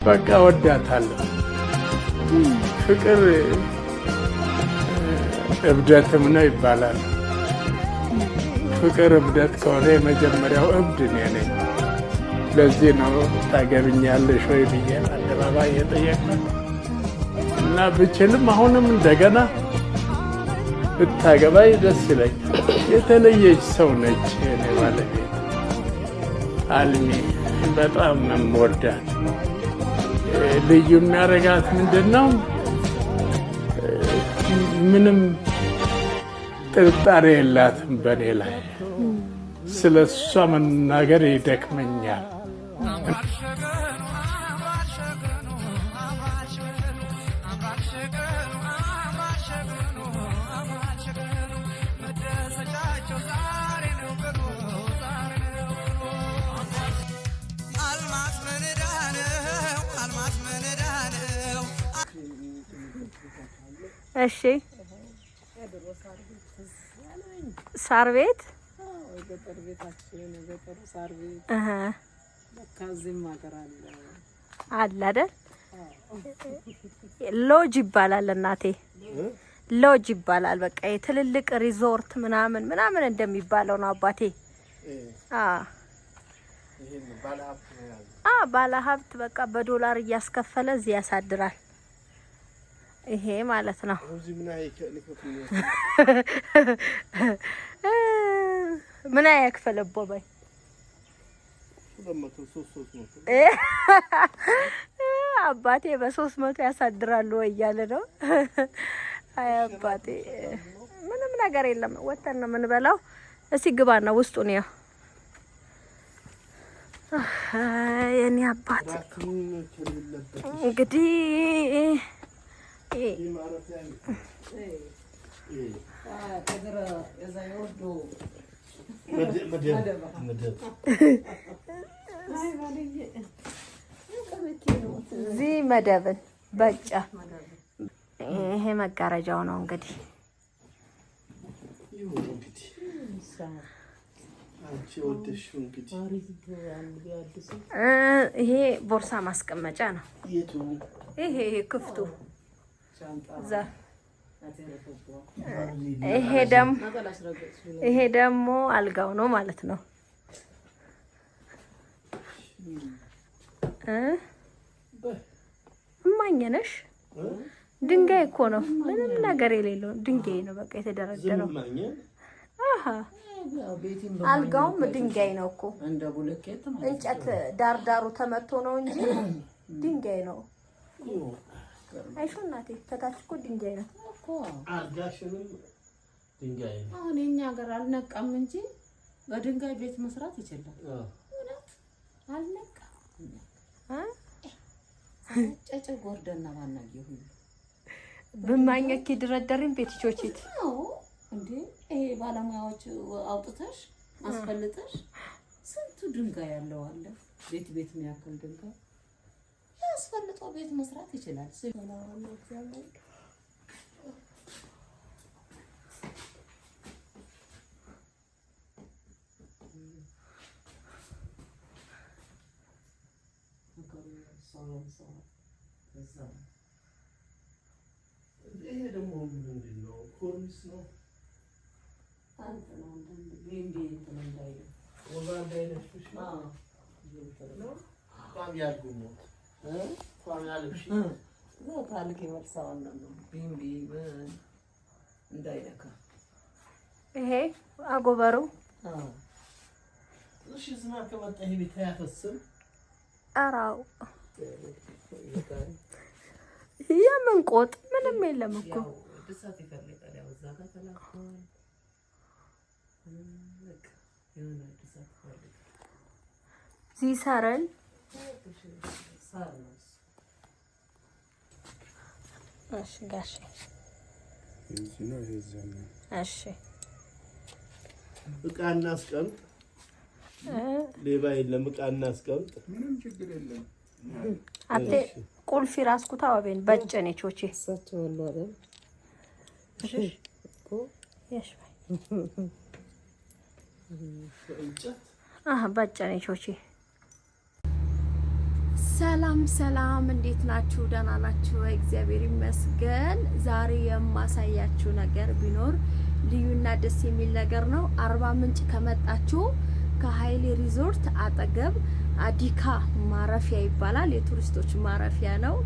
በቃ ወዳታለሁ። ፍቅር እብደትም ነው ይባላል። ፍቅር እብደት ከሆነ የመጀመሪያው እብድ እኔ ነኝ። ለዚህ ነው ታገብኛለሽ ወይ ብዬ አደባባይ የጠየቅናት እና ብችልም አሁንም እንደገና ብታገባኝ ደስ ይለኛል። የተለየች ሰው ነች የኔ ባለቤት አልሚ፣ በጣም ነው የምወዳት። ልዩ የሚያደርጋት ምንድን ነው? ምንም ጥርጣሬ የላትም በእኔ ላይ። ስለ እሷ መናገር ይደክመኛል። እሺ፣ ሳር ቤት አለ አይደል? ሎጅ ይባላል እናቴ፣ ሎጅ ይባላል። በቃ የትልልቅ ሪዞርት ምናምን ምናምን እንደሚባለው ነው አባቴ። ባለሀብት በቃ በዶላር እያስከፈለ እዚህ ያሳድራል። ይሄ ማለት ነው። ምን ያክፈለቦ በይ አባቴ በ300 ያሳድራሉ ወይ እያለ ነው። አይ አባቴ ምንም ነገር የለም። ወተን ነው የምንበላው። እስኪ ግባና ውስጡን ያው የኔ አባት እንግዲህ እዚህ መደብን በጫ ይሄ መጋረጃው ነው እንግዲህ። ይሄ ቦርሳ ማስቀመጫ ነው። ይሄ ክፍቱ ይሄ ደግሞ አልጋው ነው ማለት ነው። እማኝ ነሽ። ድንጋይ እኮ ነው፣ ምንም ነገር የሌለው ድንጋይ ነው በቃ የተደረደረው። አሃ አልጋውም ድንጋይ ነው እኮ እንጨት ዳርዳሩ ተመቶ ነው እንጂ ድንጋይ ነው። አይሾ እናቴ ከታች እኮ ድንጋይ ነው እኮ አልጋሽንም ድንጋይ ነው። አሁን የኛ ሀገር አልነቃም እንጂ በድንጋይ ቤት መስራት ይችላል። እውነት አልነቃም። ጨጨ ጎርደና ባናየ ሁሉ ብማኘኪ ድረደሪም ቤት ቾቺት አዎ እንዴ ይሄ ባለሙያዎች አውጥተሽ አስፈልጠሽ ስንቱ ድንጋይ ያለው አለ። ቤት ቤት የሚያክል ድንጋይ አስፈልጦ ቤት መስራት ይችላል። ይሄ ደግሞ ምንድን ነው? ኮርኒስ ነው። ይሄ አጎበሩ እሺ፣ ዝናብ ከመጣ ይሄ ቤት አያፈስም? ኧረ የምን ቆጥ ምንም የለም እኮ። ዚሰረን እሺ ጋሼ፣ እሺ ዕቃ እናስቀምጥ። ሌባ የለም። ዕቃ እናስቀምጥ። ምንም ችግር የለም። አቴ ቁልፊ ራስኩታ ወቤን በጨኔ ቾቼ በጨኔ ቾቼ። ሰላም ሰላም፣ እንዴት ናችሁ? ደህና ናችሁ? እግዚአብሔር ይመስገን። ዛሬ የማሳያችሁ ነገር ቢኖር ልዩና ደስ የሚል ነገር ነው። አርባ ምንጭ ከመጣችሁ ከሀይሌ ሪዞርት አጠገብ አዲካ ማረፊያ ይባላል። የቱሪስቶች ማረፊያ ነው።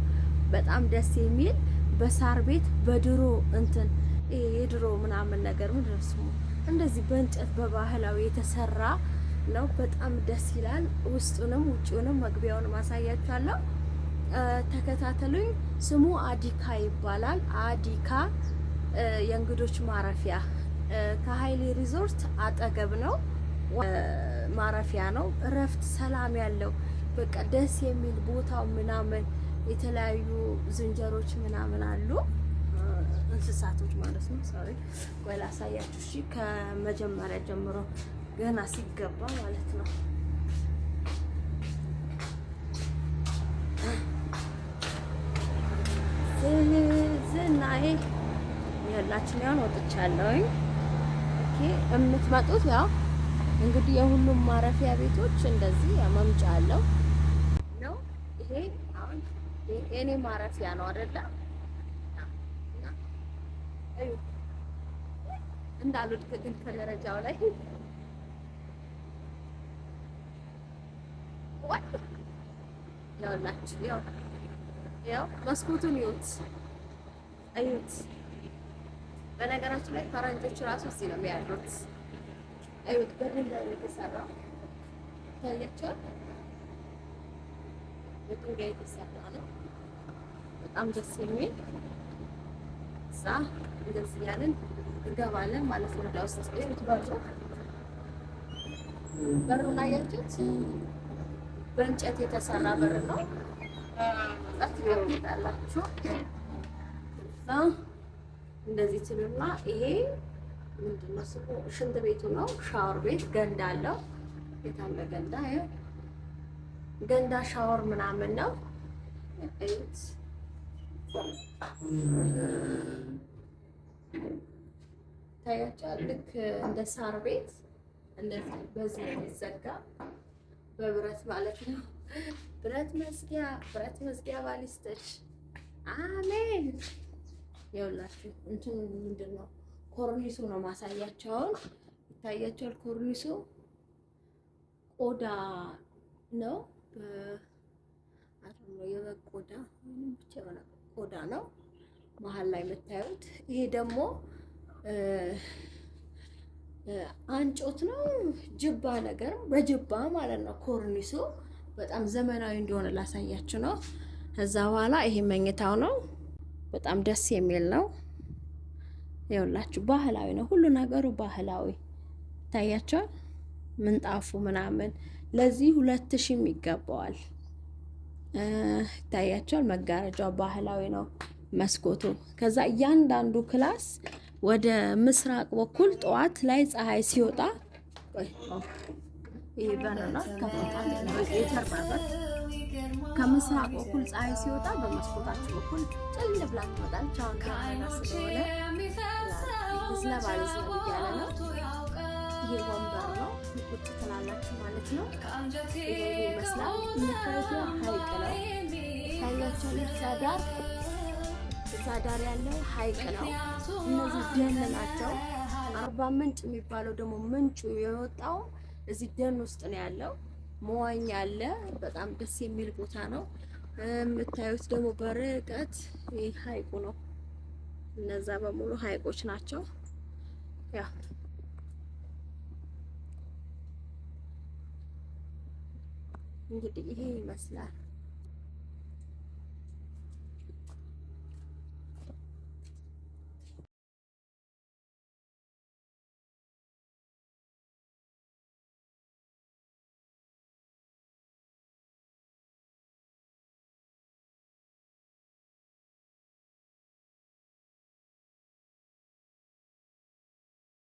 በጣም ደስ የሚል በሳር ቤት በድሮ እንትን የድሮ ምናምን ነገር ምንድን ነው ስሙ እንደዚህ በእንጨት በባህላዊ የተሰራ ነው። በጣም ደስ ይላል። ውስጡንም ውጭውንም መግቢያውን ማሳያችኋለሁ። ተከታተሉኝ። ስሙ አዲካ ይባላል። አዲካ የእንግዶች ማረፊያ ከሀይሌ ሪዞርት አጠገብ ነው። ማረፊያ ነው። እረፍት፣ ሰላም ያለው በቃ ደስ የሚል ቦታው ምናምን የተለያዩ ዝንጀሮች ምናምን አሉ እንስሳቶች ማለት ነው። Sorry ቆይ ላሳያችሁ። እሺ ከመጀመሪያ ጀምሮ ገና ሲገባ ማለት ነው። ዝናዬ ይኸውላችሁ ያውን ወጥቻለሁኝ። Okay የምትመጡት ያው እንግዲህ የሁሉም ማረፊያ ቤቶች እንደዚህ መምጫ አለው ነው። ይሄ አሁን የኔ ማረፊያ ነው አይደለ? እንዳልወድቅ ግን ከደረጃው ላይ ያውላችሁ ያው ያው መስኮቱን እዩት እዩት። በነገራችን ላይ ፈረንጆች ራሱ እዚህ ነው የሚያድሩት። እዩት፣ በድንጋይ ነው የተሰራው። ታያቸዋል። በድንጋይ የተሰራ ነው። በጣም ደስ የሚል እዛ እንደዚህ ያለን እንገባለን ማለት ነው። ወደ ውስጥ እዩት። በሩ በሩን አያችሁት? በእንጨት የተሰራ በር ነው። ትገቡታላችሁ። እዛ እንደዚህ ትሉና ይሄ ምንድነው ስሙ? ሽንት ቤቱ ነው። ሻወር ቤት ገንዳ አለው። የታለ ገንዳ? ይኸው ገንዳ ሻወር ምናምን ነው። እዩት። ታያቸዋል። ልክ እንደ ሳር ቤት እንደዚህ በዚህ የሚዘጋ በብረት ማለት ነው። ብረት መዝጊያ ብረት መዝጊያ ባሊስቶች አሜን። ይኸውላችሁ እንትኑ ምንድን ነው ኮርኒሱ ነው ማሳያቸውን ይታያቸዋል። ኮርኒሱ ቆዳ ነው፣ የበግ ቆዳ ብቻ የሆነ ቆዳ ነው መሀል ላይ የምታዩት። ይሄ ደግሞ አንጮት ነው ጅባ ነገር በጅባ ማለት ነው። ኮርኒሱ በጣም ዘመናዊ እንደሆነ ላሳያችሁ ነው። ከዛ በኋላ ይሄ መኝታው ነው። በጣም ደስ የሚል ነው። ይኸውላችሁ ባህላዊ ነው ሁሉ ነገሩ ባህላዊ ይታያቸዋል። ምንጣፉ ምናምን ለዚህ 2000 ይገባዋል። ይታያቸዋል። መጋረጃው ባህላዊ ነው። መስኮቱ ከዛ እያንዳንዱ class ወደ ምስራቅ በኩል ጠዋት ላይ ፀሐይ ሲወጣ ይሄ በር ነው ከፍታል። የጀርባ በር ከምስራቅ በኩል ፀሐይ ሲወጣ በመስኮታችሁ በኩል ጭል ብላ ትወጣለች። አሁን ደመና ስለሆነ ዝነብ አልዝነብ እያለ ነው። ይሄ ወንበር ነው፣ ቁጭ ትላላችሁ ማለት ነው። ይሄ ይመስላል። የምታዩት ሐይቅ ነው። ታያችሁ እዛ ዳር እዛ ዳር ያለው ሐይቅ ነው። እነዚህ ደን ናቸው። አርባ ምንጭ የሚባለው ደግሞ ምንጩ የወጣው እዚህ ደን ውስጥ ነው ያለው። መዋኛ አለ። በጣም ደስ የሚል ቦታ ነው። የምታዩት ደግሞ በርቀት ይህ ሐይቁ ነው። እነዛ በሙሉ ሐይቆች ናቸው። ያ እንግዲህ ይሄ ይመስላል።